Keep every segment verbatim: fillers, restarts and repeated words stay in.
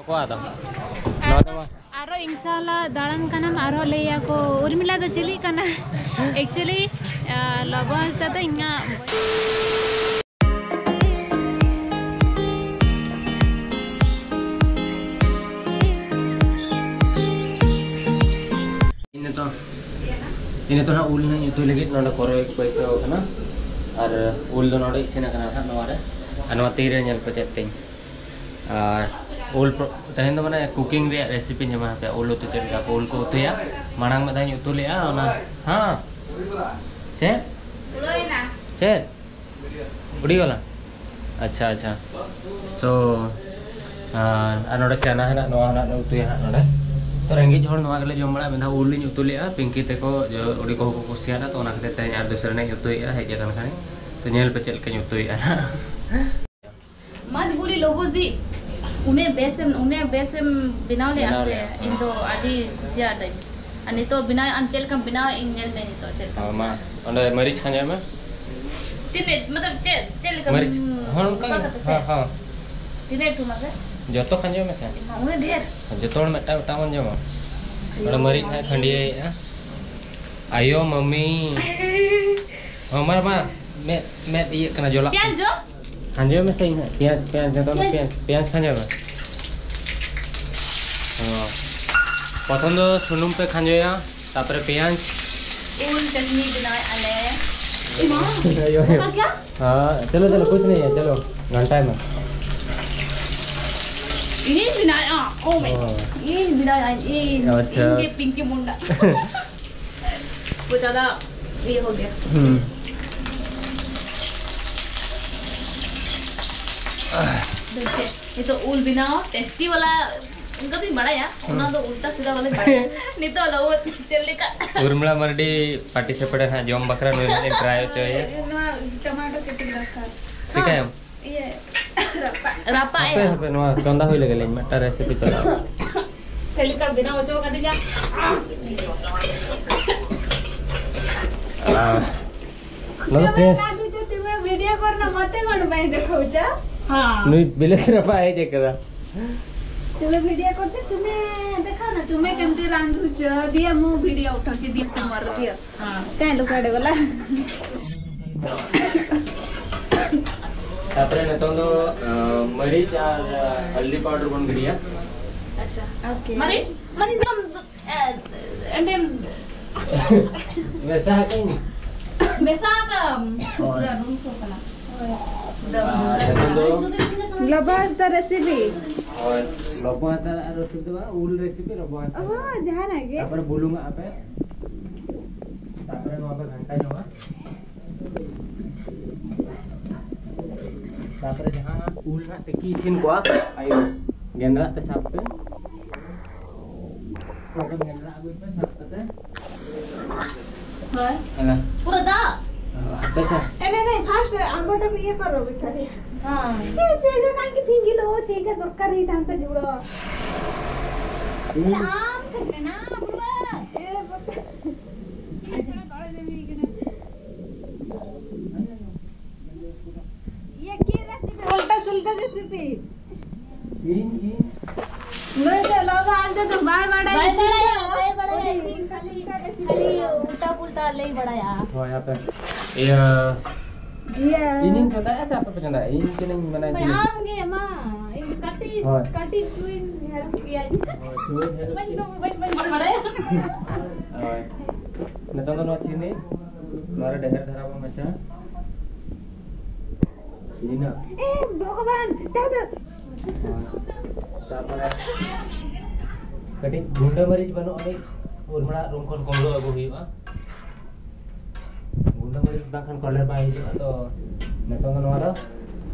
ᱠᱚᱣᱟ ᱫᱚ᱾ ᱱᱚᱣᱟ ᱫᱚ ᱢᱟ ᱟᱨᱚ ᱤᱱᱥᱟᱞᱟ ᱫᱟᱬᱟᱱ ᱠᱟᱱᱟᱢ, ᱟᱨᱦᱚᱸ ᱞᱟᱹᱭᱟᱠᱚ ᱩᱨᱢᱤᱞᱟ ᱫᱚ ᱪᱤᱞᱤ ᱠᱟᱱᱟ? Actually, ᱞᱚᱵᱚ ᱦᱟᱸᱥᱫᱟ ᱫᱚ ᱤᱧᱟᱹᱜ ᱤᱧ ᱱᱤᱛᱚᱜ, ᱤᱧ ᱱᱤᱛᱚᱜ ᱦᱟᱸᱜ ᱩᱞ ᱦᱟᱸᱜ ᱤᱧ ᱩᱛᱩᱭ ᱞᱟᱹᱜᱤᱫ ᱱᱚᱰᱮ ᱠᱚᱨᱚᱭ ᱠᱚ ᱵᱟᱹᱭᱥᱟᱹᱣ ᱠᱟᱱᱟ᱾ ᱟᱨ ᱩᱞ ᱫᱚ ᱱᱚᱰᱮ ᱤᱥᱤᱱ ᱟᱠᱟᱱᱟ ᱦᱟᱸᱜ ᱱᱚᱣᱟ ᱨᱮ᱾ ᱟᱨ ᱱᱚᱣᱟ ᱛᱤ ᱨᱮ ᱧᱮᱞ ᱯᱮ ᱪᱮᱫ ᱛᱤᱧ᱾ ᱟᱨ ᱩᱞ ᱯᱨᱚ-, ᱛᱮᱦᱮᱧ ᱫᱚ ᱢᱟᱱᱮ cooking ᱨᱮᱭᱟᱜ recipe ᱤᱧ ᱮᱢᱟ ᱯᱮᱭᱟ, ᱩᱞ ᱩᱛᱩ ᱪᱮᱫ ᱞᱮᱠᱟ ᱠᱚ ᱩᱞ ᱠᱚ ᱩᱛᱩᱭᱟ᱾ ᱢᱟᱲᱟᱝ ᱢᱤᱫ ᱫᱷᱟᱣ ᱤᱧ ᱩᱛᱩ ᱞᱮᱜᱼᱟ ᱚᱱᱟ, ᱦᱮᱸ? ᱪᱮᱫ? ᱪᱮᱫ? ᱩᱰᱤ ᱜᱚᱞᱟ? ᱟᱪᱪᱷᱟ, ᱟᱪᱪᱷᱟ᱾ So, ᱟᱨ, ᱟᱨ ᱱᱚᱰᱮ ᱪᱟᱱᱟ ᱦᱮᱱᱟᱜ, ᱱᱚᱣᱟ ᱦᱮᱱᱟᱜ, ᱩᱛᱩᱭᱟ ᱦᱟᱸᱜ ᱱᱚᱰᱮ᱾ ᱛᱚ, ᱨᱮᱸᱜᱮᱡ ᱦᱚᱲ ᱱᱚᱣᱟ ᱜᱮᱞᱮ ᱡᱚᱢ ᱵᱟᱲᱟᱭᱟ᱾ ᱢᱤᱫ ᱫᱷᱟᱣ ᱩᱞ ᱞᱤᱧ ᱩᱛᱩ ᱞᱮᱜᱼᱟ, ᱯᱤᱝᱠᱤ ᱛᱟᱠᱚ ᱡᱚ-, ᱩᱰᱤ ᱠᱚᱦᱚᱸ ᱠᱚ ᱠᱩᱥᱤᱭᱟᱫᱟ, ᱛᱚ ᱚᱱᱟ ᱠᱷᱟᱹᱛᱤᱨ ᱛᱮ ᱟᱨ ᱫᱩᱥᱨᱟ ᱨᱮᱱᱟᱜ ᱤᱧ ᱩᱛᱩᱭᱮᱫᱼᱟ, ᱦᱮᱡ ᱟᱠᱟᱱ ᱠᱷᱟᱱ᱾ ᱛᱚ, ᱧᱮᱞ ᱯᱮ ᱪᱮᱫ ᱞᱮᱠᱟᱧ ᱩᱛᱩᱭᱮᱫᱼᱟ ᱦᱟᱸᱜ᱾ ᱢᱟᱡᱽ ᱵᱩᱞᱤ ᱞᱚᱵᱚ ᱡᱤ, ᱩᱱᱮ ᱵᱮᱥᱮᱢ, ᱩᱱᱮ ᱵᱮᱥᱮᱢ ᱵᱮᱱᱟᱣ ᱞᱮᱫᱼᱟ ᱵᱮᱱᱟᱣ ᱥᱮ? ᱞᱮᱫᱼᱟ᱾ ᱤᱧ ᱫᱚ ᱟᱹᱰᱤ ᱠᱩᱥᱤᱭᱟᱫᱟᱹᱧ᱾ ᱟᱨ ᱱᱤᱛᱚᱜ ᱵᱮᱱᱟᱣ ᱟᱢ ᱪᱮᱫ ᱞᱮᱠᱟᱢ ᱵᱮᱱᱟᱣᱟ, ᱤᱧ ᱧᱮᱞ ᱢᱮ ᱱᱤᱛᱚᱜ ᱪᱮᱫ ᱞᱮᱠᱟᱢ ᱦᱚᱸ, ᱢᱟ, ᱵᱮᱱᱟᱣᱟ᱾ ᱚᱸᱰᱮ ᱢᱟᱹᱨᱤᱪ ᱠᱷᱟᱸᱡᱚᱭ ᱢᱮ᱾ ᱛᱤᱱᱟᱹᱜ, ᱢᱚᱛᱞᱚᱵ ᱪᱮᱫ, ᱪᱮᱫ ᱞᱮᱠᱟ? ᱢᱟᱹᱨᱤᱪ, ᱦᱚᱸ, ᱚᱱᱠᱟ ᱚᱱᱠᱟ ᱜᱮ᱾ ᱠᱟᱛᱮ ᱥᱮ? ᱦᱚᱸ, ᱦᱚᱸ᱾ ᱛᱤᱱᱟᱹᱜ ᱮᱢ ᱩᱛᱩ ᱢᱟᱥᱮ? ᱡᱚᱛᱚ ᱠᱷᱟᱸᱡᱚᱭ ᱢᱮᱥᱮ᱾ ᱢᱟ, ᱩᱱᱟᱹᱜ ᱰᱷᱮᱨ? ᱡᱚᱛᱚ ᱦᱚᱲ ᱢᱤᱫᱴᱟᱝ, ᱢᱤᱫᱴᱟᱝ ᱵᱚᱱ ᱡᱚᱢᱟ᱾ ᱟᱭᱳ, ᱚᱸᱰᱮ ᱢᱟᱹᱨᱤᱪ ᱦᱟᱸᱜ ᱢᱟᱹᱨᱤᱪ᱾ ᱠᱷᱟᱸᱰᱤᱭᱟᱹᱭᱮᱫᱼᱟ᱾ ᱟᱭᱳ, ᱢᱟᱢᱤ᱾ ᱦᱚᱸ, ᱢᱟ, ᱢᱟ, ᱢᱮᱫ, ᱢᱮᱫ ᱤᱭᱟᱹᱜ ᱠᱟᱱᱟ, ᱡᱚᱞᱟᱜ ᱯᱮᱸᱭᱟᱡᱽ ᱠᱟᱱᱟ᱾ ᱡᱚ? ᱠᱷᱟᱸᱡᱚᱭ ᱢᱮᱥᱮ ᱤᱧ ᱦᱟᱸᱜ᱾ ᱯᱮᱸᱭᱟᱡᱽ, ᱯᱮᱸᱭᱟᱡᱽ, ᱡᱚᱛᱚ ᱯᱮᱸᱭᱟᱡᱽ᱾ ᱯᱮᱸᱭᱟᱡᱽ, ᱯᱮᱸᱭᱟᱡᱽ ᱠᱷᱟᱸᱡᱚᱭ ᱢᱮ᱾ ᱦᱚᱸ᱾ ᱯᱨᱚᱛᱷᱚᱢ ᱫᱚ ᱥᱩᱱᱩᱢ ᱯᱮ ᱠᱷᱟᱸᱡᱚᱭᱟ, ᱛᱟᱯᱚᱨᱮ ᱯᱮᱸᱭᱟᱡᱽ᱾ ᱩᱞ ᱪᱟᱴᱱᱤ ᱵᱮᱱᱟᱣᱮᱫᱼᱟ ᱞᱮ᱾ ᱮ ᱢᱟ, ᱟᱭᱳ, ᱟᱭᱳ᱾ ᱚᱱᱟ ᱠᱮᱭᱟ? ᱦᱮᱸ, ᱪᱚᱞᱚ, ᱪᱚᱞᱚ, ᱠᱩᱪ ᱱᱟᱦᱤ ᱦᱟᱭ, ᱪᱚᱞᱚ, ᱜᱷᱟᱱᱴᱟᱭ ᱢᱮ᱾ ᱤᱧᱤᱧ ᱵᱮᱱᱟᱣᱮᱫᱼᱟ, ᱳ ᱢᱮ᱾ ᱚ᱾ ᱤᱧ ᱵᱮᱱᱟᱣᱮᱫᱼᱟ, ᱤᱧ, ᱟᱪᱪᱷᱟ᱾ ᱤᱧ ᱜᱮ ᱯᱤᱝᱠᱤ ᱢᱩᱱᱰᱟ᱾ ᱵᱚᱦᱩᱛ ᱡᱟᱫᱟ ᱤᱭᱟᱹ ᱦᱳ ᱜᱮᱭᱟ᱾ ᱦᱩᱸ᱾ ᱱᱤᱛᱚᱜ ᱩᱞ ᱵᱮᱱᱟᱣ ᱴᱮᱥᱴᱤ ᱵᱟᱞᱟ ᱚᱱᱠᱟ ᱫᱚᱧ ᱵᱟᱲᱟᱭᱟ, ᱚᱱᱟ ᱫᱚ ᱩᱞᱴᱟ ᱥᱤᱫᱷᱟ ᱵᱟᱞᱮ ᱵᱟᱲᱟᱭᱟ᱾ ᱱᱤᱛᱚᱜ ᱫᱚ ᱪᱮᱫ ᱞᱮᱠᱟ? ᱩᱨᱢᱤᱞᱟ ᱢᱟᱨᱰᱤ participate ᱦᱟᱸᱜ ᱡᱚᱢ ᱵᱟᱠᱷᱨᱟ ᱱᱩᱭ ᱦᱟᱸᱜ ᱞᱤᱧ try ᱦᱚᱪᱚᱭᱮᱭᱟ᱾ ᱱᱚᱣᱟ tomato ᱪᱟᱴᱱᱤ ᱫᱚᱨᱠᱟᱨ᱾ ᱪᱤᱠᱟᱹᱭᱟᱢ? ᱤᱭᱟᱹ, ᱨᱟᱯᱟᱜ᱾ ᱨᱟᱯᱟᱜ ᱦᱟᱯᱮ, ᱮ᱾ ᱦᱟᱯᱮ, ᱱᱚᱣᱟ ᱪᱚᱸᱫᱟ ᱦᱩᱭ ᱞᱮᱜᱮ ᱞᱤᱧ, ᱢᱤᱫᱴᱟᱝ recipe ᱪᱟᱞᱟᱜᱼᱟ᱾ ᱪᱮᱫ ᱞᱮᱠᱟ ᱵᱮᱱᱟᱣ ᱦᱚᱪᱚ ᱠᱟᱫᱤᱧᱟ? ᱟᱦ᱾ ᱱᱚᱣᱟ ᱫᱚ ᱛᱮᱢᱮ taste᱾ ᱠᱟᱹᱴᱩ ᱪᱚ, ᱛᱮᱢᱮ video ᱠᱚᱨᱮ ᱱᱟ ᱢᱟᱛᱮ ᱜᱚᱲ ᱵᱟᱭ ᱫᱮᱠᱷᱟᱣ ᱪᱟ᱾ ᱦᱮᱸ᱾ ᱱᱩᱭ ᱵᱤᱞᱟᱹᱛᱤ ᱨᱟᱯᱟᱜ ᱦᱮᱡ ᱟᱠᱟᱫᱟ᱾ तुमने वीडियो करते, तुम्हें देखा ना, तुम्हें କେମିତି ରାନ୍ଧୁଛ, ଦିଅ ମୁଁ ଭିଡ଼ିଓ ଉଠଉଛି, ଦିଅ ତୁମର, ଦିଅ। କାଇଁ ଲୁକାଟେ ଗଲା? ତାପରେ ᱱᱤᱛᱚᱝ ᱫᱚ ᱢᱟᱹᱨᱤᱪ ᱟᱨ ᱦᱚᱞᱫᱤ ᱯᱟᱣᱰᱟᱨ ᱵᱚᱱ ᱜᱤᱰᱤᱭᱟ᱾ ᱳᱠᱮ᱾ ᱢᱟᱹᱨᱤᱪ ᱢᱟᱹᱨᱤᱪ ᱫᱚ ᱮ, ᱮᱱᱰᱮᱢ ᱢᱮᱥᱟ ᱟᱠᱟᱫᱟᱹᱧ᱾ ᱢᱮᱥᱟ ᱟᱠᱟᱫᱟᱢ᱾ ᱦᱳᱭ᱾ ᱯᱩᱨᱟᱹ ᱨᱩᱢ ᱥᱚ ᱠᱟᱱᱟ᱾ ᱟᱨ ᱱᱤᱛᱚᱝ ᱫᱚ ᱞᱚᱵᱚᱥ ᱫᱚ ᱨᱮᱥᱤᱯᱤ᱾ ᱦᱳᱭ, ᱞᱚᱵᱚ ᱦᱟᱛᱟᱣ ᱟᱨ ᱨᱚᱥᱩᱱ ᱫᱚ ᱵᱟᱝ, ᱩᱞ ᱨᱮᱥᱤᱯᱤ ᱞᱚᱵᱚ ᱦᱟᱛᱟᱣ᱾ ᱦᱚᱸ, ᱡᱟᱦᱟᱱᱟᱜ ᱜᱮ᱾ ᱛᱟᱨᱯᱚᱨᱮ ᱵᱩᱞᱩᱝ ᱟᱜ ᱯᱮ᱾ ᱛᱟᱨᱯᱚᱨᱮ ᱱᱚᱣᱟ ᱯᱮ ᱜᱷᱟᱱᱴᱟ ᱧᱚᱜᱟ᱾ ᱛᱟᱨᱯᱚᱨᱮ ᱡᱟᱦᱟᱸ ᱩᱞ ᱦᱟᱸᱜ ᱛᱤᱠᱤ ᱤᱥᱤᱱ ᱠᱚᱜᱼᱟ, ᱟᱭᱳ, ᱜᱮᱸᱫᱽᱨᱟᱜ ᱛᱮ ᱥᱟᱵ ᱯᱮ᱾ ᱚᱱᱟ ᱜᱮᱸᱫᱽᱨᱟᱜ ᱟᱹᱜᱩᱭ ᱯᱮ ᱥᱟᱵ ᱠᱟᱛᱮ᱾ ᱦᱳᱭ᱾ ᱦᱮᱸ᱾ ᱯᱩᱨᱟᱹ ᱫᱟᱜ᱾ ᱦᱟᱯᱮ ᱥᱮ᱾ ए नहीं नहीं, फास्ट आंगोटा पे ये करो बेचारे। हाँ। ए सेगा काहे की फिंगी लो, सेगा दरकार ही था तो जुड़ो। आम करने ना बुआ। ए बता। ये के रेसिपी, उल्टा सुल्टा रेसिपी। ᱤᱧ, ᱤᱧ᱾ ᱱᱩᱭ ᱫᱚ ᱞᱚᱵᱚ ᱟᱡ ᱫᱚ ᱵᱟᱭ ᱵᱟᱲᱟᱭᱟ᱾ ᱵᱟᱭ ᱵᱟᱲᱟᱭᱟ, ᱵᱟᱭ ᱵᱟᱲᱟᱭᱟ᱾ ᱤᱥᱤᱱ ᱠᱷᱟᱹᱞᱤ, ᱠᱷᱟᱹᱞᱤ ᱩᱞᱴᱟ ᱯᱩᱞᱴᱟ ᱞᱟᱹᱭ ᱵᱟᱲᱟᱭᱟ᱾ ᱦᱳᱭ, ᱟᱯᱮ᱾ ᱤᱭᱟᱹ, ᱤᱭᱟᱹ᱾ ᱤᱧᱤᱧ ᱪᱚᱸᱫᱟᱭᱟ ᱥᱮ ᱟᱯᱮ ᱯᱮ ᱪᱚᱸᱫᱟᱭᱟ? ᱤᱧ ᱪᱮᱫ ᱤᱧ ᱢᱮᱱᱟ, ᱵᱷᱟᱭ, ᱤᱧ ᱟᱢ ᱜᱮ ᱢᱟ, ᱤᱧ ᱠᱟᱹᱴᱤᱡ, ᱦᱳᱭ᱾ ᱠᱟᱹᱴᱤᱡ ᱪᱩᱧ help ᱜᱮᱭᱟ᱾ ᱦᱳᱭ, ᱪᱩᱧ help ᱵᱟᱹᱧ ᱜᱮᱭᱟ᱾ ᱫᱚ, ᱵᱟᱹᱧ, ᱵᱟᱹᱧ ᱵᱟᱲᱟᱭᱟ᱾ ᱦᱳᱭ᱾ ᱱᱤᱛᱚᱝ ᱫᱚ ᱱᱚᱣᱟ ᱪᱤᱱᱤ, ᱱᱚᱣᱟ ᱨᱮ ᱰᱷᱮᱨ ᱫᱷᱟᱨᱟ ᱵᱚᱱ ᱢᱮᱥᱟ᱾ ᱱᱤᱱᱟᱹᱜ᱾ ᱮ ᱵᱷᱚᱜᱚᱵᱟᱱ, ᱫᱟᱫᱟ᱾ ᱦᱳᱭ᱾ ᱛᱟᱨᱯᱚᱨᱮ ᱠᱟᱹᱴᱤᱡ ᱜᱩᱸᱰᱟᱹ ᱢᱟᱹᱨᱤᱪ ᱵᱟᱹᱱᱩᱜ ᱟᱹᱱᱤᱡ, ᱩᱨᱢᱤᱞᱟ ᱨᱩᱢ ᱠᱷᱚᱱ ᱠᱩᱢᱵᱽᱲᱩ ᱟᱹᱜᱩ ᱦᱩᱭᱩᱜᱼᱟ᱾ ᱜᱩᱸᱰᱟᱹ ᱢᱟᱹᱨᱤᱪ ᱵᱟᱝᱠᱷᱟᱱ ᱠᱚᱞᱮᱨ ᱵᱟᱭ ᱦᱤᱡᱩᱜᱼᱟ, ᱛᱚ ᱱᱤᱛᱚᱝ ᱫᱚ ᱱᱚᱣᱟ ᱫᱚ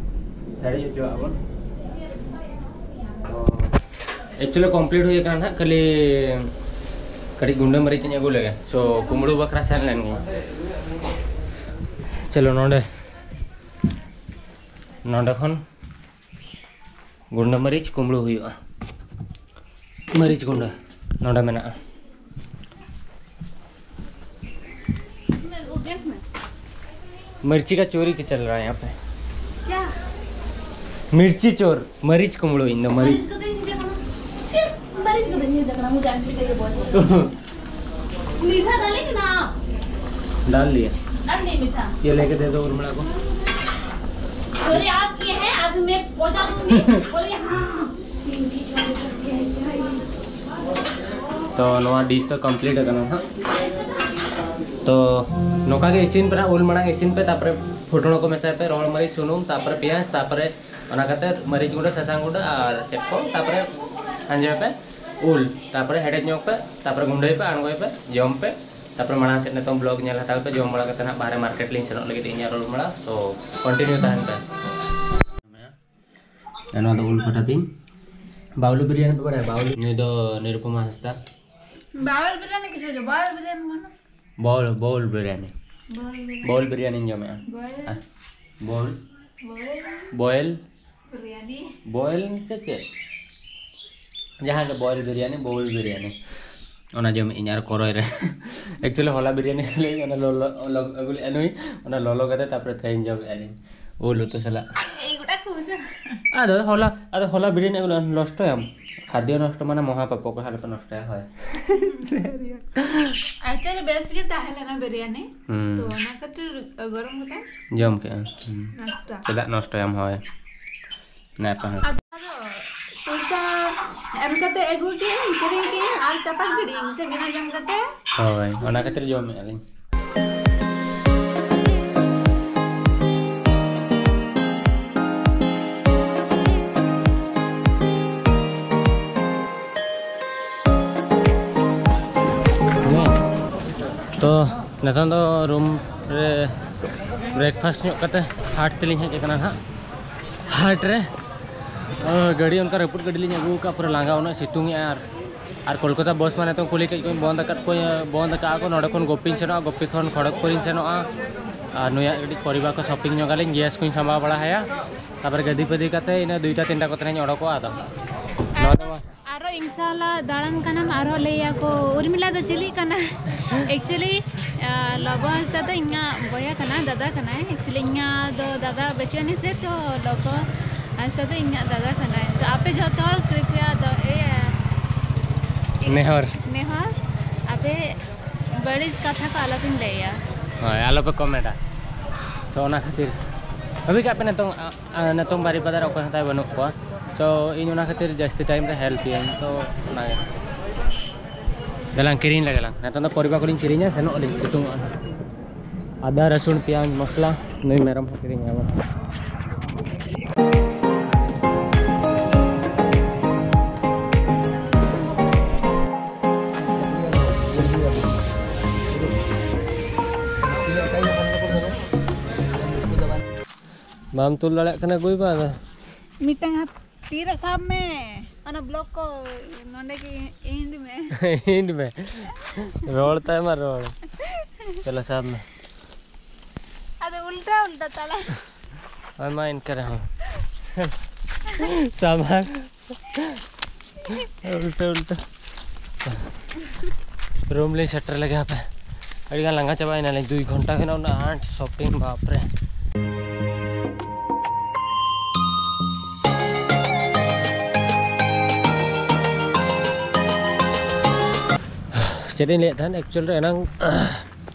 ᱦᱮᱰᱮᱡ ᱦᱚᱪᱚᱣᱟᱜ ᱵᱚᱱ᱾ ᱛᱚ actually complete ᱦᱩᱭ ᱟᱠᱟᱱᱟ ᱱᱟᱦᱟᱜ, ᱠᱷᱟᱹᱞᱤ ᱠᱟᱹᱴᱤᱡ ᱜᱩᱸᱰᱟᱹ ᱢᱟᱹᱨᱤᱪ ᱤᱧ ᱟᱹᱜᱩ ᱞᱮᱜᱮ᱾ So ᱠᱩᱢᱵᱽᱲᱩ ᱵᱟᱠᱷᱨᱟ ᱥᱮᱱ ᱞᱮᱱ ᱜᱤᱧ᱾ ᱪᱚᱞᱚ ᱱᱚᱰᱮ, ᱱᱚᱰᱮ ᱠᱷᱚᱱ ᱜᱩᱸᱰᱟᱹ ᱢᱟᱹᱨᱤᱪ ᱠᱩᱢᱵᱽᱲᱩ ᱦᱩᱭᱩᱜᱼᱟ᱾ ᱢᱟᱹᱨᱤᱪ ᱜᱩᱸᱰᱟᱹ ᱱᱚᱰᱮ ᱢᱮᱱᱟᱜᱼᱟ᱾ मिर्ची का चोरी के चल रहा है यहाँ पे। क्या? मिर्ची चोर, मरीच कुमड़ो इन द मरीच। इसको तो नीचे करो। तो मीठा डालेंगे ना आप? डाल लिया। डाल दिए मीठा। ये लेके दे दो उर्मिला को। बोले आप ये है, अभी मैं पहुंचा दूंगी। बोले हाँ। तो ᱱᱚᱣᱟ ᱰᱤᱥ ᱫᱚ ᱠᱚᱢᱯᱞᱤᱴ ᱟᱠᱟᱱᱟ ᱱᱟᱦᱟᱜ᱾ ᱛᱚ ᱱᱚᱝᱠᱟ ᱜᱮ ᱤᱥᱤᱱ ᱯᱮ ᱱᱟᱦᱟᱜ, ᱩᱞ ᱢᱟᱲᱟᱝ ᱤᱥᱤᱱ ᱯᱮ, ᱛᱟᱨᱯᱚᱨᱮ ᱯᱷᱩᱴᱚᱱ ᱠᱚ ᱢᱮᱥᱟᱭ ᱯᱮ, ᱨᱚᱦᱚᱲ ᱢᱟᱹᱨᱤᱪ, ᱥᱩᱱᱩᱢ, ᱛᱟᱨᱯᱚᱨᱮ ᱯᱮᱸᱭᱟᱡᱽ, ᱛᱟᱨᱯᱚᱨᱮ ᱚᱱᱟ ᱠᱟᱛᱮ ᱢᱟᱹᱨᱤᱪ ᱜᱩᱸᱰᱟᱹ, ᱥᱟᱥᱟᱝ ᱜᱩᱸᱰᱟᱹ ᱟᱨ ᱪᱮᱫ ᱠᱚ, ᱛᱟᱨᱯᱚᱨᱮ ᱟᱸᱡᱚᱢ ᱯᱮ ᱩᱞ, ᱛᱟᱨᱯᱚᱨᱮ ᱦᱮᱰᱮᱡ ᱧᱚᱜ ᱯᱮ, ᱛᱟᱨᱯᱚᱨᱮ ᱜᱩᱸᱰᱟᱹᱭ ᱯᱮ, ᱟᱬᱜᱚᱭ ᱯᱮ, ᱡᱚᱢ ᱯᱮ᱾ ᱛᱟᱨᱯᱚᱨᱮ ᱢᱟᱲᱟᱝ ᱥᱮᱫ ᱱᱤᱛᱚᱝ ᱵᱞᱚᱜ ᱧᱮᱞ ᱦᱟᱛᱟᱲ ᱯᱮ, ᱡᱚᱢ ᱵᱟᱲᱟ ᱠᱟᱛᱮ ᱱᱟᱦᱟᱜ ᱵᱟᱦᱨᱮ ᱢᱟᱨᱠᱮᱴ ᱞᱤᱧ ᱥᱮᱱᱚᱜ ᱞᱟᱹᱜᱤᱫ ᱤᱧ ᱟᱨ ᱩᱨᱢᱤᱞᱟ, ᱛᱚ ᱠᱚᱱᱴᱤᱱᱤᱭᱩ ᱛᱟᱦᱮᱱ ᱯᱮ᱾ ᱟᱨ ᱱᱚᱣᱟ ᱫᱚ ᱩᱞ ᱯᱷᱟᱴᱟ ᱛᱤᱧ᱾ ᱵᱟᱣᱞᱩ ᱵᱤᱨᱭᱟᱱᱤ ᱯᱮ ᱵᱟᱲᱟᱭᱟ? ᱵᱟᱣᱞᱩ, ᱱᱩᱭ ᱫᱚ ᱱᱤᱨᱩᱯᱚᱢᱟ ᱦᱟᱸᱥᱫᱟ᱾ ᱵᱟᱣᱞ ᱵᱤᱨᱭᱟᱱᱤ ᱠᱤᱥᱮ ᱦᱳᱛᱟ ᱦᱟᱭ? ᱵᱟᱣᱞ ᱵᱤᱨᱭᱟᱱᱤ ᱢᱟᱱᱮ? Bowl, bowl biryani. Bowl biryani. Bowl ᱵᱤᱨᱭᱟᱱᱤᱧ ᱡᱚᱢᱮᱜᱼᱟ᱾ ᱵᱟᱣᱞ᱾ ᱟᱨ ᱵᱟᱣᱞ᱾ ᱵᱟᱣᱞ᱾ ᱵᱟᱣᱞ᱾ ᱵᱤᱨᱭᱟᱱᱤ᱾ ᱵᱚᱭᱮᱞ ᱥᱮ ᱪᱮᱫ? ᱡᱟᱦᱟᱸ ᱜᱮ ᱵᱚᱭᱮᱞ ᱵᱤᱨᱭᱟᱱᱤ, ᱵᱚᱭᱮᱞ ᱵᱤᱨᱭᱟᱱᱤ᱾ ᱚᱱᱟ ᱡᱚᱢᱮᱫ ᱟᱹᱧ ᱟᱨ ᱠᱚᱨᱚᱭ ᱨᱮ᱾ ᱮᱠᱪᱩᱭᱮᱞᱤ ᱦᱚᱞᱟ ᱵᱤᱨᱭᱟᱱᱤ ᱞᱟᱹᱭ ᱚᱱᱟ ᱞᱚᱞᱚ, ᱞᱚᱞᱚ ᱟᱹᱜᱩ ᱞᱮᱫᱼᱟ ᱱᱩᱭ, ᱚᱱᱟ ᱞᱚᱞᱚ ᱠᱟᱛᱮ ᱛᱟᱨᱯᱚᱨᱮ ᱛᱮᱦᱮᱧ ᱡᱚᱢᱮᱫᱼᱟ ᱞᱤᱧ ᱩᱞ ᱩᱛᱩ ᱥᱟᱞᱟᱜ᱾ ᱮᱭ ᱜᱚᱴᱟ ᱠᱚ ᱵᱩᱡᱷᱟᱹᱣ᱾ ᱟᱫᱚ ᱦᱚᱞᱟ, ᱟᱫᱚ ᱦᱚᱞᱟ ᱵᱤᱨᱭᱟᱱᱤ ᱟᱹᱜᱩ ᱞᱮᱫᱼᱟ, ᱱᱚᱥᱴᱚᱭᱟᱢ᱾ ᱠᱷᱟᱫᱽᱭᱚ ᱱᱚᱥᱴᱚ ᱢᱟᱱᱮ ᱢᱚᱦᱟ ᱯᱟᱯᱚ, ᱚᱠᱟ ᱦᱟᱞᱚᱛ ᱱᱚᱥᱴᱚᱭᱟ, ᱦᱳᱭ᱾ ᱮᱠᱪᱩᱭᱮᱞᱤ ᱵᱮᱥ ᱜᱮ ᱛᱟᱦᱮᱸ ᱞᱮᱱᱟ ᱵᱤᱨᱭᱟᱱᱤ᱾ ᱦᱩᱸ᱾ ᱛᱚ ᱚᱱᱟ ᱠᱷᱟᱹᱛᱤᱨ ᱜᱚᱨᱚᱢ ᱠᱟᱛᱮ ᱡᱚᱢ ᱠᱮᱜᱼᱟ᱾ ᱦᱩᱸ᱾ ᱱᱟᱥᱛᱟ᱾ ᱪᱮᱫᱟᱜ ᱱᱚᱥᱴᱚᱭᱟᱢ, ᱦᱳᱭ᱾ ᱱᱟᱯᱟᱭ᱾ ᱟᱫᱚ ᱯᱚᱭᱥᱟ ᱮᱢ ᱠᱟᱛᱮ ᱟᱹᱜᱩ ᱠᱮᱜᱼᱟᱹᱧ, ᱠᱤᱨᱤᱧ ᱠᱮᱜᱼᱟᱹᱧ ᱟᱨ ᱪᱟᱯᱟᱫ ᱜᱤᱰᱤᱭᱟᱹᱧ ᱥᱮ ᱵᱮᱱᱟᱣ ᱡᱚᱢ ᱠᱟᱛᱮ᱾ ᱦᱳᱭ, ᱚᱱᱟ ᱠᱷᱟᱹᱛᱤᱨ ᱡᱚᱢᱮᱫᱼᱟ ᱞᱤᱧ᱾ ᱛᱚ ᱱᱤᱛᱚᱝ ᱫᱚ ᱨᱩᱢ ᱨᱮ ᱵᱨᱮᱠᱯᱷᱟᱥᱴ ᱧᱚᱜ ᱠᱟᱛᱮ ᱦᱟᱴ ᱛᱮᱞᱤᱧ ᱦᱮᱡ ᱟᱠᱟᱱᱟ ᱱᱟᱦᱟᱜ᱾ ᱦᱟᱴ ᱨᱮ, ᱚ, ᱜᱟᱹᱰᱤ ᱚᱱᱠᱟ ᱨᱟᱹᱯᱩᱫ ᱜᱟᱹᱰᱤ ᱞᱤᱧ ᱟᱹᱜᱩ ᱟᱠᱟᱫᱼᱟ, ᱯᱩᱨᱟᱹ ᱞᱟᱸᱜᱟ, ᱩᱱᱟᱹᱜ ᱥᱤᱛᱩᱝ ᱮᱜᱼᱟ᱾ ᱟᱨ, ᱟᱨ ᱠᱳᱞᱠᱟᱛᱟ ᱵᱚᱥ ᱢᱟ ᱱᱤᱛᱚᱝ ᱠᱩᱞᱤ ᱠᱮᱫ ᱠᱚᱣᱟᱧ, ᱵᱚᱱᱫ ᱟᱠᱟᱫ ᱠᱚᱣᱟ, ᱵᱚᱱᱫ ᱟᱠᱟᱫᱼᱟ ᱠᱚ᱾ ᱱᱚᱰᱮ ᱠᱷᱚᱱ ᱜᱳᱯᱤᱧ ᱥᱮᱱᱚᱜᱼᱟ, ᱜᱳᱯᱤ ᱠᱷᱚᱱ ᱠᱷᱚᱲᱚᱜᱽᱯᱩᱨᱤᱧ ᱥᱮᱱᱚᱜᱼᱟ᱾ ᱟᱨ ᱱᱩᱭᱟᱜ ᱠᱟᱹᱴᱤᱡ ᱯᱚᱨᱤᱵᱟᱨ ᱠᱚ ᱥᱚᱯᱤᱝ ᱧᱚᱜ ᱟᱹᱞᱤᱧ, ᱜᱮᱥ ᱠᱚᱧ ᱥᱟᱢᱵᱟᱣ ᱵᱟᱲᱟ ᱟᱭᱟ, ᱛᱟᱨᱯᱚᱨᱮ ᱜᱟᱹᱰᱤ ᱯᱟᱹᱫᱤ ᱠᱟᱛᱮ ᱤᱱᱟᱹ ᱫᱩᱭᱴᱟ ᱛᱤᱱᱴᱟ ᱠᱚᱛᱮ ᱱᱟᱦᱟᱧ ᱚᱰᱚᱠᱚᱜᱼᱟ᱾ ᱟᱫᱚ ᱱᱚᱣᱟ ᱫᱚ ᱟᱨᱚ ᱤᱱᱥᱟᱞᱟ ᱫᱟᱬᱟᱱ ᱠᱟᱱᱟᱢ, ᱟᱨᱦᱚᱸ ᱞᱟᱹᱭᱟᱠᱚ ᱩᱨᱢᱤᱞᱟ ᱫᱚ ᱪᱤᱞᱤ ᱠᱟᱱᱟ? ᱮᱠᱪᱩᱭᱮᱞᱤ, ᱟ, ᱞᱚᱵᱚ ᱦᱟᱸᱥᱫᱟ ᱫᱚ ᱤᱧᱟᱹᱜ ᱵᱚᱭᱦᱟ ᱠᱟᱱᱟᱭ, ᱫᱟᱫᱟ ᱠᱟᱱᱟᱭ᱾ ᱮᱠᱪᱩᱭᱮᱞᱤ ᱤᱧᱟᱹᱜ ᱫᱚ ᱫᱟᱫᱟ ᱵᱟᱹᱪᱩᱜ ᱟᱹᱱᱤᱡ ᱥᱮ, ᱛᱚ ᱞᱚᱵᱚ ᱦᱟᱸᱥᱫᱟ ᱫᱚ ᱤᱧᱟᱹᱜ ᱫᱟᱫᱟ ᱠᱟᱱᱟᱭ᱾ ᱛᱚ ᱟᱯᱮ ᱡᱷᱚᱛᱚ ᱦᱚᱲ ᱠᱨᱤᱯᱭᱟ ᱫᱚ, ᱮ, ᱱᱮᱦᱚᱨ᱾ ᱱᱮᱦᱚᱨ, ᱟᱯᱮ ᱵᱟᱹᱲᱤᱡ ᱠᱟᱛᱷᱟ ᱠᱚ ᱟᱞᱚᱯᱮ ᱞᱟᱹᱭᱟ᱾ ᱦᱳᱭ, ᱟᱞᱚᱯᱮ ᱠᱚᱢᱮᱱᱴᱟ᱾ ᱛᱚ, ᱚᱱᱟ ᱠᱷᱟᱹᱛᱤᱨ ᱵᱷᱟᱹᱵᱤ ᱠᱟᱜ ᱯᱮ, ᱱᱤᱛᱚᱝ, ᱟ, ᱟ, ᱱᱤᱛᱚᱝ ᱵᱟᱨᱤᱯᱟᱫᱟ ᱨᱮ ᱚᱠᱚᱭ ᱦᱚᱸ ᱛᱟᱭ ᱵᱟᱹᱱᱩᱜ ᱠᱚᱣᱟ᱾ ᱛᱚ, ᱤᱧ ᱚᱱᱟ ᱠᱷᱟᱹᱛᱤᱨ ᱡᱟᱹᱥᱛᱤ ᱴᱟᱭᱤᱢ ᱨᱮ ᱦᱮᱞᱯ ᱯᱤᱭᱟᱹᱧ᱾ ᱛᱚ, ᱚᱱᱟᱜᱮ᱾ ᱫᱮᱞᱟᱝ, ᱠᱤᱨᱤᱧ ᱞᱮᱜᱮ ᱞᱟᱝ᱾ ᱱᱤᱛᱚᱝ ᱫᱚ ᱯᱚᱨᱤᱵᱟ ᱠᱚᱞᱤᱧ ᱠᱤᱨᱤᱧᱟ, ᱥᱮᱱᱚᱜ ᱟᱹᱞᱤᱧ, ᱥᱤᱛᱩᱝᱚᱜᱼᱟ ᱱᱟᱦᱟᱜ᱾ ᱟᱫᱟ, ᱨᱟᱹᱥᱩᱱ, ᱯᱮᱸᱭᱟᱡᱽ, ᱢᱚᱥᱞᱟ, ᱱᱩᱭ ᱢᱮᱨᱚᱢ ᱦᱚᱸ ᱠᱤᱨᱤᱧ ᱟᱵᱚᱱ᱾ ᱵᱟᱢ ᱛᱩᱞ ᱫᱟᱲᱮᱭᱟᱜ ᱠᱟᱱᱟ ᱜᱩᱭ ᱵᱟ? ᱢᱤᱫᱴᱟᱝ ᱦᱟᱛ-, ᱛᱤᱨᱮ ᱥᱟᱵ ᱢᱮ, ᱚᱱᱟ ᱵᱞᱚᱠ ᱠᱚ ᱱᱚᱸᱰᱮ ᱜᱮ ᱤᱱᱰ ᱢᱮ᱾ ᱤᱱᱰ ᱢᱮ᱾ ᱨᱚᱲ ᱛᱟᱭ ᱢᱟ ᱨᱚᱲ᱾ ᱪᱚᱞᱚ ᱥᱟᱵ ᱢᱮ᱾ ᱟᱫᱚ ᱩᱞᱴᱟ ᱩᱞᱴᱟ ᱛᱟᱲᱟᱢ᱾ ᱦᱳᱭ ᱢᱟ, ᱤᱱᱠᱟᱹ ᱨᱮᱦᱚᱸ᱾ ᱥᱟᱢᱟᱱ᱾ ᱩᱞᱴᱟᱹ ᱩᱞᱴᱟᱹ᱾ ᱨᱩᱢ ᱞᱤᱧ ᱥᱮᱴᱮᱨ ᱞᱮᱜᱮ ᱦᱟᱯᱮ᱾ ᱟᱹᱰᱤ ᱜᱟᱱ ᱞᱟᱸᱜᱟ ᱪᱟᱵᱟᱭᱮᱱᱟᱞᱤᱧ, ᱫᱩᱭ ᱜᱷᱚᱱᱴᱟ ᱦᱩᱭᱱᱟ ᱩᱱᱟᱹᱜ ᱟᱸᱴ ᱥᱚᱯᱤᱝ, ᱵᱟᱯ ᱨᱮ᱾ ᱪᱮᱫ ᱤᱧ ᱞᱟᱹᱭᱮᱫ ᱛᱟᱦᱮᱸᱫ, ᱮᱠᱪᱩᱭᱮᱞ ᱨᱮ ᱮᱱᱟᱝ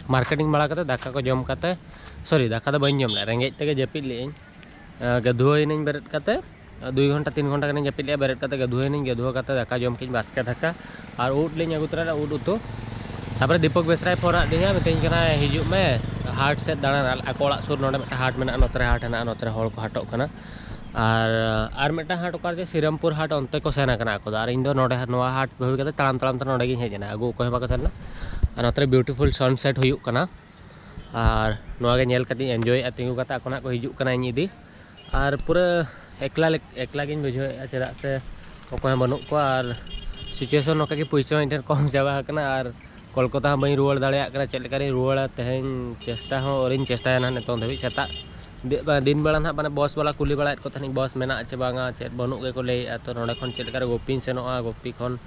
ᱢᱟᱨᱠᱮᱴᱤᱝ ᱵᱟᱲᱟ ᱠᱟᱛᱮ, ᱫᱟᱠᱟ ᱠᱚ ᱡᱚᱢ ᱠᱟᱛᱮ, ᱥᱚᱨᱤ, ᱫᱟᱠᱟ ᱫᱚ ᱵᱟᱹᱧ ᱡᱚᱢ ᱞᱮᱫᱟ, ᱨᱮᱸᱜᱮᱡ ᱛᱮᱜᱮ ᱡᱟᱹᱯᱤᱫ ᱞᱮᱫᱟᱹᱧ᱾ ᱟᱸ, ᱜᱟᱹᱫᱷᱩᱣᱟᱹᱭᱮᱱᱟᱹᱧ ᱵᱮᱨᱮᱫ ᱠᱟᱛᱮ, ᱫᱩᱭ ᱜᱷᱚᱱᱴᱟ ᱛᱤᱱ ᱜᱷᱚᱱᱴᱟ ᱜᱟᱱᱤᱧ ᱡᱟᱹᱯᱤᱫ ᱞᱮᱫᱼᱟ᱾ ᱵᱮᱨᱮᱫ ᱠᱟᱛᱮ ᱜᱟᱹᱫᱷᱩᱣᱟᱹᱭᱮᱱᱟᱹᱧ, ᱜᱟᱹᱫᱷᱩᱣᱟᱹ ᱠᱟᱛᱮ ᱫᱟᱠᱟ ᱡᱚᱢ ᱠᱮᱫᱟᱹᱧ ᱵᱟᱥᱠᱮ ᱫᱟᱠᱟ, ᱟᱨ ᱩᱫ ᱞᱤᱧ ᱟᱹᱜᱩ ᱛᱚᱨᱟ ᱞᱮᱫᱼᱟ, ᱩᱫ ᱩᱛᱩ᱾ ᱛᱟᱨᱯᱚᱨᱮ ᱫᱤᱯᱚᱠ ᱵᱮᱥᱨᱟᱭ ᱯᱷᱳᱱ ᱟᱫ ᱞᱤᱧᱟ, ᱢᱤᱛᱟᱹᱧ ᱠᱟᱱᱟᱭ, "ᱦᱤᱡᱩᱜ ᱢᱮ ᱦᱟᱴ ᱥᱮᱫ ᱫᱟᱬᱟᱱ, ᱟᱞ-, ᱟᱠᱚ ᱚᱲᱟᱜ ᱥᱩᱨ ᱱᱚᱰᱮ ᱢᱤᱫᱴᱟᱝ ᱦᱟᱴ ᱢᱮᱱᱟᱜᱼᱟ, ᱱᱚᱛᱮ ᱨᱮ ᱦᱟᱴ ᱦᱮᱱᱟᱜᱼᱟ, ᱱᱚᱛᱮ ᱨᱮ ᱦᱚᱲ ᱠᱚ ᱦᱟᱴᱚᱜ ᱠᱟᱱᱟ, ᱟᱨ, ᱟᱨ ᱢᱤᱫᱴᱟᱝ ᱦᱟᱴ ᱚᱠᱟ ᱨᱮ ᱪᱚ ᱥᱤᱨᱟᱢᱯᱩᱨ ᱦᱟᱴ, ᱚᱱᱛᱮ ᱠᱚ ᱥᱮᱱ ᱟᱠᱟᱱᱟ ᱟᱠᱚ ᱫᱚ, ᱟᱨ ᱤᱧ ᱫᱚ ᱱᱚᱰᱮ ᱱᱚᱣᱟ ᱦᱟᱴ ᱵᱟᱹᱜᱤ ᱠᱟᱛᱮ ᱛᱟᱲᱟᱢ ᱛᱟᱲᱟᱢ ᱛᱮ ᱱᱚᱰᱮ ᱜᱤᱧ ᱦᱮᱡ ᱮᱱᱟ, ᱟᱹᱜᱩ ᱚᱠᱚᱭ ᱦᱚᱸ ᱵᱟᱠᱚ ᱥᱮᱱ ᱮᱱᱟ᱾ ᱟᱨ ᱱᱚᱛᱮ ᱨᱮ beautiful sunset ᱦᱩᱭᱩᱜ ᱠᱟᱱᱟ, ᱟᱨ ᱱᱚᱣᱟ ᱜᱮ ᱧᱮᱞ ᱠᱟᱛᱮᱧ ᱮᱱᱡᱚᱭᱮᱫᱼᱟ, ᱛᱤᱸᱜᱩ ᱠᱟᱛᱮ ᱟᱠᱚ ᱱᱟᱜ ᱠᱚ ᱦᱤᱡᱩᱜ ᱠᱟᱱᱟ ᱤᱧ ᱤᱫᱤ᱾ ᱟᱨ ᱯᱩᱨᱟᱹ ᱮᱠᱞᱟ ᱞᱮᱠ-, ᱮᱠᱞᱟ ᱜᱤᱧ ᱵᱩᱡᱷᱟᱹᱣᱮᱫᱼᱟ, ᱪᱮᱫᱟᱜ ᱥᱮ ᱚᱠᱚᱭ ᱦᱚᱸ ᱵᱟᱹᱱᱩᱜ ᱠᱚᱣᱟ, ᱟᱨ situation ᱱᱚᱝᱠᱟ ᱜᱮ, ᱯᱩᱭᱥᱟᱹ ᱦᱚᱸ ᱤᱧ ᱴᱷᱮᱱ ᱠᱚᱢ ᱪᱟᱵᱟ ᱟᱠᱟᱱᱟ, ᱟᱨ ᱠᱳᱞᱠᱟᱛᱟ ᱦᱚᱸ ᱵᱟᱹᱧ ᱨᱩᱣᱟᱹᱲ ᱫᱟᱲᱮᱭᱟᱜ ᱠᱟᱱᱟ᱾ ᱪᱮᱫ ᱞᱮᱠᱟ ᱨᱤᱧ ᱨᱩᱣᱟᱹᱲᱟ ᱛᱮᱦᱮᱧ, ᱪᱮᱥᱴᱟ ᱦᱚᱸ ᱟᱹᱣᱨᱤᱧ ᱪᱮᱥᱴᱟᱭᱟ ᱱᱟᱦᱟᱜ ᱱᱤᱛᱚᱝ ᱫᱷᱟᱹᱵᱤᱡ᱾ ᱥᱮᱛᱟᱜ ᱫᱤ-, ᱫᱤᱱ ᱵᱮᱲᱟ ᱱᱟᱦᱟᱜ ᱢᱟᱱᱮ ᱵᱚᱥ ᱵᱟᱞᱟ ᱠᱩᱞᱤ ᱵᱟᱲᱟᱭᱮᱫ ᱠᱚ ᱛᱟᱦᱮᱱᱤᱧ, ᱵᱚᱥ ᱢᱮᱱᱟᱜᱼᱟ ᱪᱮ ᱵᱟᱝᱟ, ᱪᱮᱫ ᱵᱟᱹᱱᱩᱜ ᱜᱮᱠᱚ ᱞᱟᱹᱭᱮᱫᱼᱟ᱾ ᱛᱚ ᱱᱚᱸᱰᱮ ᱠᱷᱚᱱ ᱪᱮᱫ ᱞᱮᱠᱟᱨᱮ ᱜᱳᱯᱤᱧ ᱥᱮᱱᱚᱜᱼᱟ, ᱜᱳᱯᱤ ᱠᱷᱚᱱ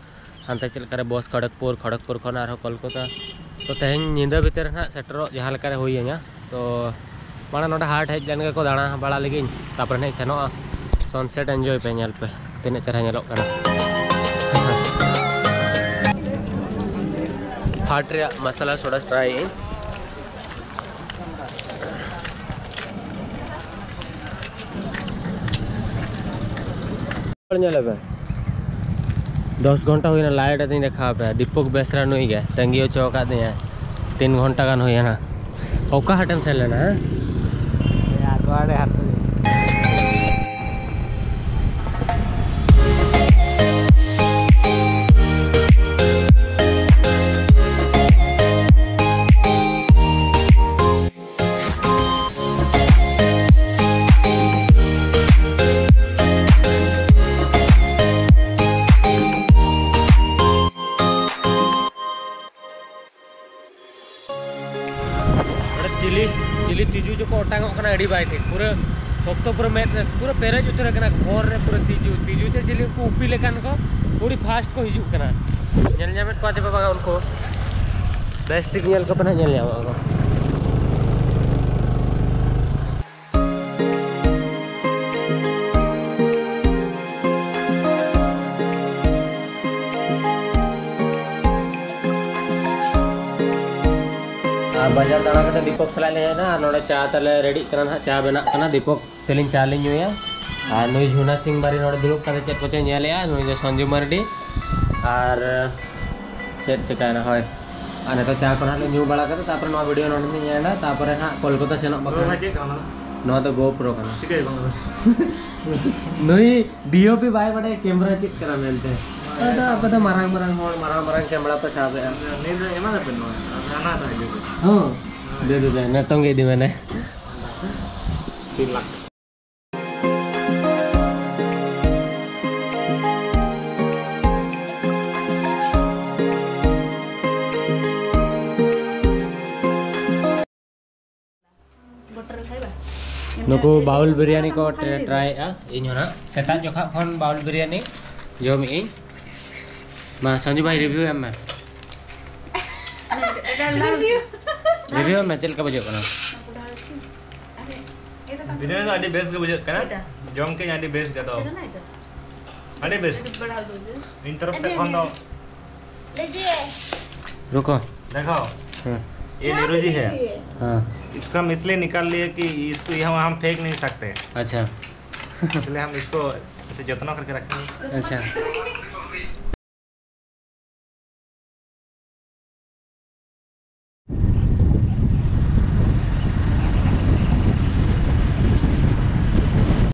ᱦᱟᱱᱛᱮ ᱪᱮᱫ ᱞᱮᱠᱟᱨᱮ ᱵᱚᱥ ᱠᱷᱚᱲᱚᱜᱽᱯᱩᱨ, ᱠᱷᱚᱲᱚᱜᱽᱯᱩᱨ ᱠᱷᱚᱱ ᱟᱨᱦᱚᱸ ᱠᱳᱞᱠᱟᱛᱟ᱾ ᱛᱚ ᱛᱮᱦᱮᱧ ᱧᱤᱫᱟᱹ ᱵᱷᱤᱛᱤᱨ ᱨᱮ ᱱᱟᱦᱟᱜ ᱥᱮᱴᱮᱨᱚᱜ ᱡᱟᱦᱟᱸ ᱞᱮᱠᱟᱨᱮ ᱦᱩᱭ ᱟᱹᱧᱟ᱾ ᱛᱚ ᱢᱟᱲᱟᱝ ᱱᱚᱰᱮ ᱦᱟᱴ ᱦᱮᱡ ᱞᱮᱱ ᱜᱮᱠᱚ ᱫᱟᱬᱟ ᱵᱟᱲᱟ ᱞᱟᱹᱜᱤᱫ, ᱛᱟᱨᱯᱚᱨᱮ ᱱᱟᱦᱟᱜ ᱤᱧ ᱥᱮᱱᱚᱜᱼᱟ᱾ Sunset enjoy ᱯᱮ, ᱧᱮᱞ ᱯᱮ ᱛᱤᱱᱟᱹᱜ ᱪᱮᱦᱨᱟ ᱧᱮᱞᱚᱜ ᱠᱟᱱᱟ᱾ ᱦᱟᱴ ᱨᱮᱭᱟᱜ ᱢᱟᱥᱟᱞᱟ ᱥᱳᱰᱟ ᱴᱨᱟᱭ ᱟᱹᱧ᱾ ᱧᱮᱞ ᱟᱯᱮ, ᱫᱚᱥ ᱜᱷᱚᱱᱴᱟ ᱦᱩᱭᱱᱟ, ᱞᱟᱭᱤᱴ ᱟᱹᱛᱤᱧ ᱫᱮᱠᱷᱟᱣ ᱟᱯᱮᱭᱟ᱾ ᱫᱤᱯᱚᱠ ᱵᱮᱥᱨᱟ ᱱᱩᱭ ᱜᱮ ᱛᱟᱺᱜᱤ ᱦᱚᱪᱚ ᱟᱠᱟᱫ ᱫᱤᱧᱟᱭ, ᱛᱤᱱ ᱜᱷᱚᱱᱴᱟ ᱜᱟᱱ ᱦᱩᱭᱮᱱᱟ᱾ ᱚᱠᱟ ᱦᱟᱴᱮᱢ ᱥᱮᱱ ᱞᱮᱱᱟ, ᱦᱮᱸ? ᱟᱠᱚ ᱟᱲᱮ ᱦᱟᱴ ᱨᱮ᱾ ᱚᱸᱰᱮ ᱪᱤᱞᱤ, ᱪᱤᱞᱤ ᱛᱤᱡᱩ ᱪᱚᱠᱚ ᱚᱴᱟᱝᱚᱜ ᱠᱟᱱᱟ, ᱟᱹᱰᱤ ᱵᱟᱭ ᱴᱷᱤᱠ᱾ ᱯᱩᱨᱟᱹ ᱥᱚᱠᱛᱚ, ᱯᱩᱨᱟᱹ ᱢᱮᱫ ᱨᱮ ᱯᱩᱨᱟᱹ ᱯᱮᱨᱮᱡ ᱩᱛᱟᱹᱨ ᱟᱠᱟᱱᱟ ᱜᱷᱚᱨ ᱨᱮ, ᱯᱩᱨᱟᱹ ᱛᱤᱡᱩ, ᱛᱤᱡᱩ ᱪᱮ ᱪᱤᱞᱤ ᱩᱱᱠᱩ ᱩᱯᱤ ᱞᱮᱠᱟᱱ ᱠᱚ, ᱟᱹᱰᱤ ᱯᱷᱟᱥᱴ ᱠᱚ ᱦᱤᱡᱩᱜ ᱠᱟᱱᱟ᱾ ᱧᱮᱞ ᱧᱟᱢᱮᱫ ᱠᱚᱣᱟ ᱪᱮ ᱵᱟᱝᱟ ᱩᱱᱠᱩ? ᱵᱮᱥ ᱴᱷᱤᱠ ᱧᱮᱞ ᱠᱚᱯᱮ ᱱᱟᱦᱟᱜ, ᱧᱮᱞ ᱧᱟᱢᱚᱜ ᱟᱠᱚ᱾ ᱟᱨ ᱵᱟᱡᱟᱨ ᱫᱟᱬᱟ ᱠᱟᱛᱮ ᱫᱤᱯᱚᱠ ᱥᱟᱞᱟᱜ ᱞᱮ ᱦᱮᱡ ᱮᱱᱟ, ᱟᱨ ᱱᱚᱰᱮ ᱪᱟ ᱛᱟᱞᱮ ᱨᱮᱰᱤᱜ ᱠᱟᱱᱟ ᱱᱟᱦᱟᱜ, ᱪᱟ ᱵᱮᱱᱟᱜ ᱠᱟᱱᱟ᱾ ᱫᱤᱯᱚᱠ ᱛᱮᱞᱤᱧ ᱪᱟ ᱞᱤᱧ ᱧᱩᱭᱟ᱾ ᱟᱨ ᱱᱩᱭ ᱡᱷᱩᱱᱟ ᱥᱤᱝ ᱵᱟᱨᱤ ᱱᱚᱰᱮ ᱫᱩᱲᱩᱵ ᱠᱟᱛᱮ ᱪᱮᱫ ᱠᱚᱪᱚᱭ ᱧᱮᱞᱮᱜᱼᱟ, ᱱᱩᱭ ᱫᱚ ᱥᱚᱧᱡᱩ ᱢᱟᱨᱰᱤ᱾ ᱟᱨ ᱪᱮᱫ ᱪᱤᱠᱟᱭᱱᱟ? ᱦᱳᱭ, ᱟᱨ ᱱᱤᱛᱚᱜ ᱪᱟ ᱠᱚ ᱱᱟᱦᱟᱜ ᱞᱮ ᱧᱩ ᱵᱟᱲᱟ ᱠᱟᱛᱮ, ᱛᱟᱨᱯᱚᱨᱮ ᱱᱚᱣᱟ ᱵᱷᱤᱰᱤᱭᱳ ᱱᱚᱰᱮ ᱞᱤᱧ ᱮᱱᱰᱟ, ᱛᱟᱨᱯᱚᱨᱮ ᱱᱟᱦᱟᱜ ᱠᱳᱞᱠᱟᱛᱟ ᱥᱮᱱᱚᱜ ᱵᱟᱠᱷᱨᱟ᱾ ᱱᱚᱣᱟ ᱪᱮᱫ ᱠᱟᱱᱟ ᱱᱚᱣᱟ ᱫᱚ? ᱱᱚᱣᱟ ᱫᱚ GoPro ᱠᱟᱱᱟ᱾ ᱪᱤᱠᱟᱹᱭ ᱵᱟᱝ ᱫᱚ? ᱱᱩᱭ DOP ᱵᱟᱭ ᱵᱟᱰᱟᱭᱟ ᱠᱮᱢᱨᱟ ᱪᱮᱫ ᱠᱟᱱᱟ ᱢᱮᱱᱛᱮ᱾ ᱟᱫᱚ ᱟᱯᱮ ᱫᱚ ᱢᱟᱨᱟᱝ ᱢᱟᱨᱟᱝ ᱦᱚᱲ, ᱢᱟᱨᱟᱝ ᱢᱟᱨᱟᱝ ᱠᱮᱢᱨᱟ ᱯᱮ ᱥᱟᱵᱮᱜᱼᱟ᱾ ᱱᱤᱭᱟᱹ ᱫᱚ ᱮᱢᱟ ᱫᱟᱯᱮ ᱱᱚᱣᱟ, ᱟᱨ ᱦᱟᱱᱟ ᱫᱚ ᱦᱤᱡᱩᱜ ᱯᱮ᱾ ᱦᱚᱸ, ᱫᱮ, ᱫᱮ, ᱫᱮ, ᱱᱤᱛᱚᱝ ᱜᱮ ᱤᱫᱤ ᱢᱮ ᱱᱮ᱾ ᱛᱤᱱ ᱞᱟᱠᱷ᱾ ᱱᱩᱠᱩ ᱵᱟᱣᱩᱞ ᱵᱤᱨᱭᱟᱱᱤ ᱠᱚ ᱴᱨᱟᱭᱮᱜᱼᱟ᱾ ᱤᱧ ᱦᱚᱸ ᱱᱟᱜ ᱥᱮᱛᱟᱜ ᱡᱚᱠᱷᱟ ᱠᱷᱚᱱ ᱵᱟᱣᱩᱞ ᱵᱤᱨᱭᱟᱱᱤ ᱡᱚᱢᱮᱜ ᱟᱹᱧ᱾ ᱢᱟ ᱥᱟᱱᱡᱩ ᱵᱷᱟᱭ, ᱨᱤᱵᱷᱤᱭᱩ ᱮᱢ ᱢᱮ᱾ ᱨᱤᱵᱷᱤᱭᱩ ᱮᱢ ᱢᱮ, ᱪᱮᱫ ᱞᱮᱠᱟ ᱵᱩᱡᱷᱟᱹᱜ ᱠᱟᱱᱟ? ᱵᱤᱨᱭᱟᱱᱤ ᱫᱚ ᱟᱹᱰᱤ ᱵᱮᱥ ᱜᱮ ᱵᱩᱡᱷᱟᱹᱜ ᱠᱟᱱᱟ᱾ ᱡᱚᱢ ᱠᱮᱫ ᱟᱹᱰᱤ ᱵᱮᱥ ᱜᱮ ᱫᱚ᱾ ᱟᱹᱰᱤ ᱵᱮᱥ᱾ ᱤᱧ ᱛᱚᱨᱚᱯ ᱥᱮᱫ ᱠᱷᱚᱱ ᱫᱚ᱾ रुको। देखो, हाँ। ये नीरू जी है। हाँ। इसको हम इसलिए निकाल लिए कि इसको यहाँ हम फेंक नहीं सकते, अच्छा। इसलिए हम इसको ऐसे जत्न करके रखेंगे। अच्छा।